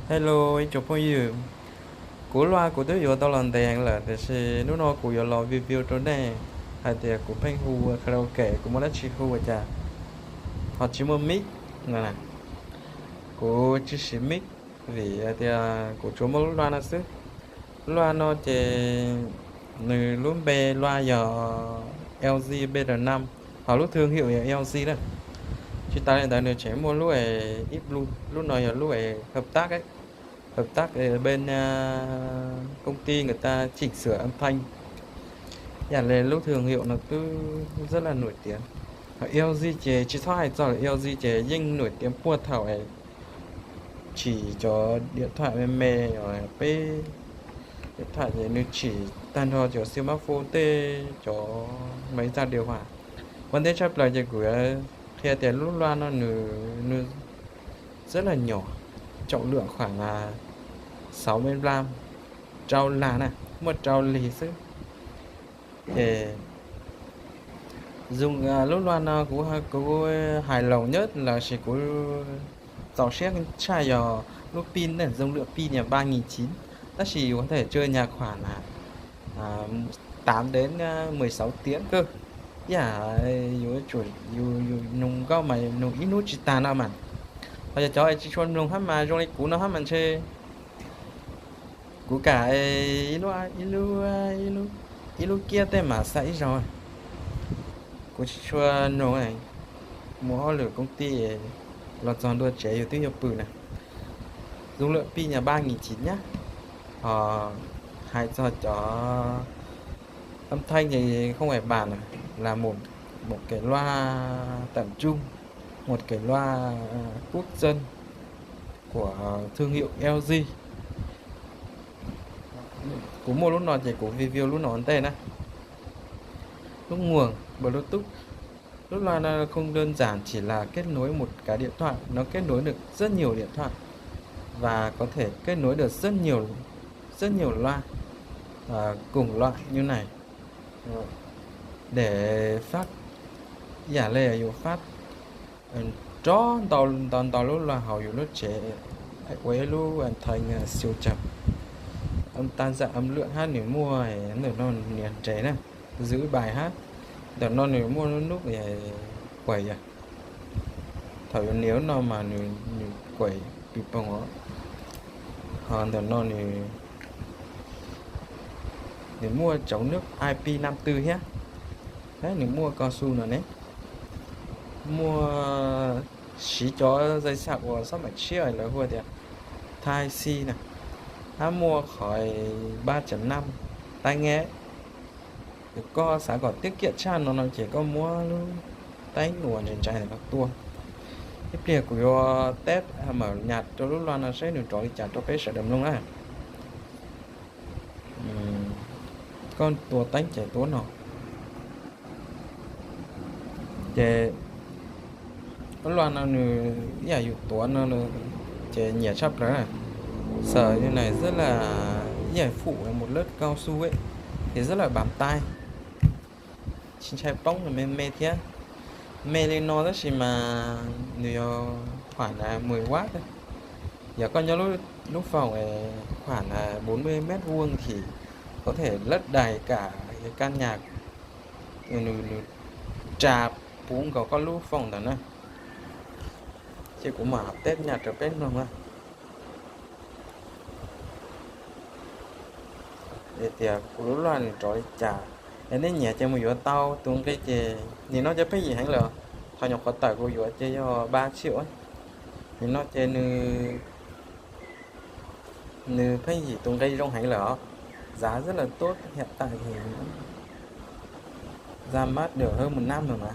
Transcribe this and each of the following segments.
Hello ib tsoom phooj ywg, kuv lub luaj kuv twb yuav tau los ntev lawm tiam sis hnub no kuv yuav los review rau nej hais tias kuv pheej hu karaoke kuv muaj dab tsi hu ua cas ho tsis muaj mic no. Kuv tsis siv mic vim hais tias kuv tsuas muaj lub luaj no xwb. Lub luaj no ces nws lub npe luaj yog L G B R năm, ho lub thương hiệu yog L G na. Tsis tas li ntawd nws tseem muaj lub ib blue, lub no yog lub hợp tác, hợp tác bên công ty người ta chỉnh sửa âm thanh. Yam li lub thương hiệu no twb rất là nổi tiếng. Ho L G ces tsis txhob hais txog lawm, L G ces yeej nổi tiếng puag thaum tsim cov điện thoại me me, peb điện thoại ces nws tsim tag nrho cov smartphone tej cov máy giặt điều hòa. Ua ntej tshaj plaws ces kuv qhia tias lub luaj no nws, nws rất là nhỏ, trọng lượng khoảng sáu mươi gram, rau las na, muaj rau lis xwb. Ces lub luaj no kuv, kuv hài lòng nhất lossis kuv txaus siab tshaj yog lub pin na, dung lượng pin ba nghìn chín, tab sis yus có thể chơi nhạc khoảng là tám đến mười sáu tiếng cơ. Yam yus, yus mloog nkauj mas mloog ib hnub tsis tag no mas. Ho yog cov tsis tshua mloog hab mas zoo li kuv no hab mas ntshe kuv kam ib lub kiab tej mam xa ib zaug. Kuv tsis tshua mloog, mus hauj lwm công ty los txog ntua tsev yus twb yuav pw na. Dung lượng pin là ba nghìn chín nhá. Ho hais txog cov âm thanh thì không phải bàn rồi, là một, một cái loa tầm trung, một cái loa quốc dân của thương hiệu L G. Kuv muaj lub no ces kuv review lub no ua ntej na. Lub nguồn Bluetooth. Lub luaj no không đơn giản chỉ là kết nối một cái điện thoại, nó kết nối được rất nhiều điện thoại và có thể kết nối được rất nhiều, rất nhiều loa cùng loại như này để phát, yam li yus phát nrov ntau ntau ntau lub luaj hauv yus lub tsev, ua ib lub âm thanh siêu trầm, âm tan dạo âm lượng hab nws muaj ntawm no nias nres na, giữ bài hab, ntawm no nws muaj lub nub quays yog, thaum yus nias lub no mas nws quays pis poog os. Ho ntawm no nws muaj chống nước I P năm tư thiab, nws muaj cao su no ne, muaj siv cov dây sạc uas xab mem tshiab lawv hu tias Type C na, hab muaj qhov ba chấm năm tai nghe. Yog koj xav kom tiết kiệm tshaj no no ces koj muab lub teeb uas ntse ntse ntawm no tua. Ib pliag kuv yuav test mawm nyas rau lub luaj no seb nws rov li cas rau peb sawv daws mloog na. Koj tua teeb ces tuav no. Ces lub luaj no nws ib yam yus tuav no ces nyiam tshaj plaws na. Xav li na, rất là ib yam phủ một lớp cao su, ces rất là bám tai, tsis ntshai poob, me me thiab. Me li no tab sis mas nws yog khoảng mười watt. Yog koj nyob lub phòng khoảng bốn mươi mét vuông thì có thể lấp đầy cả cái căn nhà, nws, nws tsa puv nkaus koj lub phòng ntawd na. Ces kuv mam test nyas rau peb mloog na. Tias kuv lub luaj nws rov li cas. Es nej nyiam ces mus yuav tau tus nqi ces nim no ces pheej yim heev lawm. Thaum nyuam qhuav tawm kuv yuav ces yog ba triệu. Nim no ces nws, nws pheej yim tus nqi zoo heev lawm os. Giá rất là tốt, hiện tại thì ra mắt được hơn một năm rồi mà.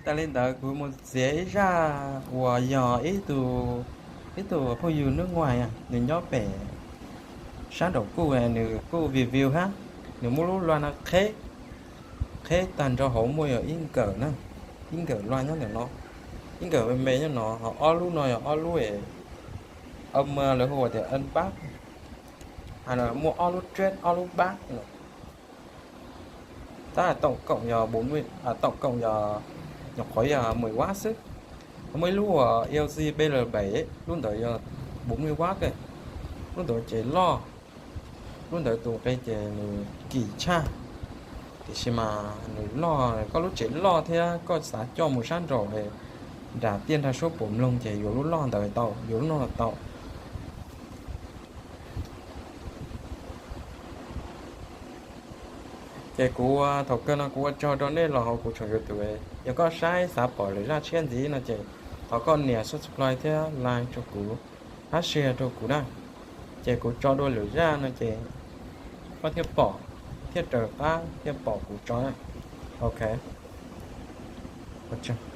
Tas li ntawd kuv mus txiav ib zaj uas yog ib tug, ib tug phooj ywg nub nguaj, nws nyob pem sab nraum kuj, nws kuj review hab, nws muab lub laj no qheb, qheb tag nrho hauv muaj yog ib nkawm na, ib nkawm laj nyob ntawm no, ib nkawm me me nyob no, ho ob lub no yog ob lub a ma lawv hu ua tias unbox, muaj ob lub track ob lub back no. Tab tổng cộng yog, tổng cộng yog nyuam qhuav yog mười W xwb. Muaj ib lub uas E L C B L bảy, lub ntawd yog bốn mươi W, lub ntawd ces loj, lub ntawd tus qe ces nws kim tshaj, tiam sis mas nws loj, koj lub tsev loj thiab koj xav coj mus sab nraum nram tiaj nrag suab puas mloog ces yuav lub loj ntawd tau, yuav lub no tau. Ces kuv thaum kawg no kuv ua tsaug rau nej los hauv kuv channel YouTube, yog koj saib xav pom lwm zaj tshiab ntxiv no ces thov koj nias subscribe thiab like rau kuv, hab share rau kuv na. Ces kuv tso dua lwm zaj no ces koj thiaj pom, thiaj raws qab thiaj pom kuv tso na. Ok, ua tsaug.